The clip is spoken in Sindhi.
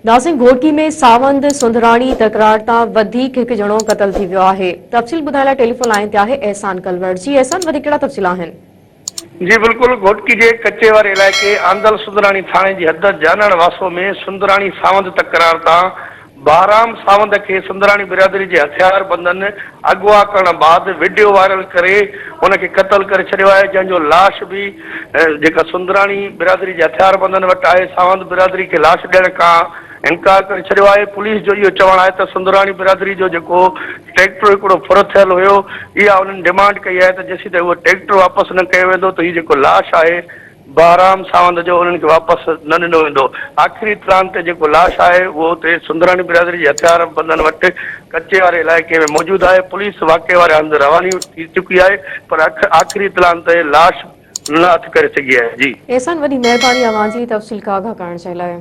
ناظرين گهوٽڪي ۾ ساوند سنڌراڻي تڪرار تان وڌيڪ هڪ ڄڻو قتل ٿي ويو آهي تفصيل ٻڌائڻ لاء ٽيليفون لائين تي آهي احسان ڪلوڙ جي احسان وڌيڪ ڪهڙا تفصيل آهن. جي بلڪل گهوٽڪي جي ڪچي واري علائقي آندل سندراڻي ٿاڻي جي حد جانڻ واسو ۾ سندراڻي ساوند تڪرار تان بهرام ساوند کي سندراڻي برادري جي هٿيار بندن اغوا ڪرڻ بعد وڊيو وائرل ڪري ان کي قتل ڪري ڇڏيو آهي جنهن جو لاش به جيڪا سندراڻي برادري جي هٿيار بندن وٽ آهي ساوند برادري کي لاش ڏيڻ کان انڪار ڪري ڇڏيو آهي پوليس جو اهو چوڻ آهي ته سندراڻي برادري جو جيڪو ٽريڪٽر هڪڙو ڦر ٿيل هيو اها انهن ڊمانڊ ڪئي آهي ته جيسين تائين اهو ٽريڪٽر واپس نه ڪيو ويندو ته هي جيڪو لاش آهي بهرام ساوند جو انهن کي واپس نه ڏنو ويندو. آخري اطلاعن تي جيڪو لاش آهي اهو اتي سندراڻي برادري جي هٿيار بندن وٽ ڪچي واري علائقي ۾ موجود آهي. پوليس واقعي واري هنڌ رواني ٿي چڪي آهي پر آخري اطلاعن تي لاش نه هٿ ڪري سگهي آهي. جي. احسان وڏي مهرباني اوهان جي تفصيل کان آگاهه ڪرڻ جي لاء.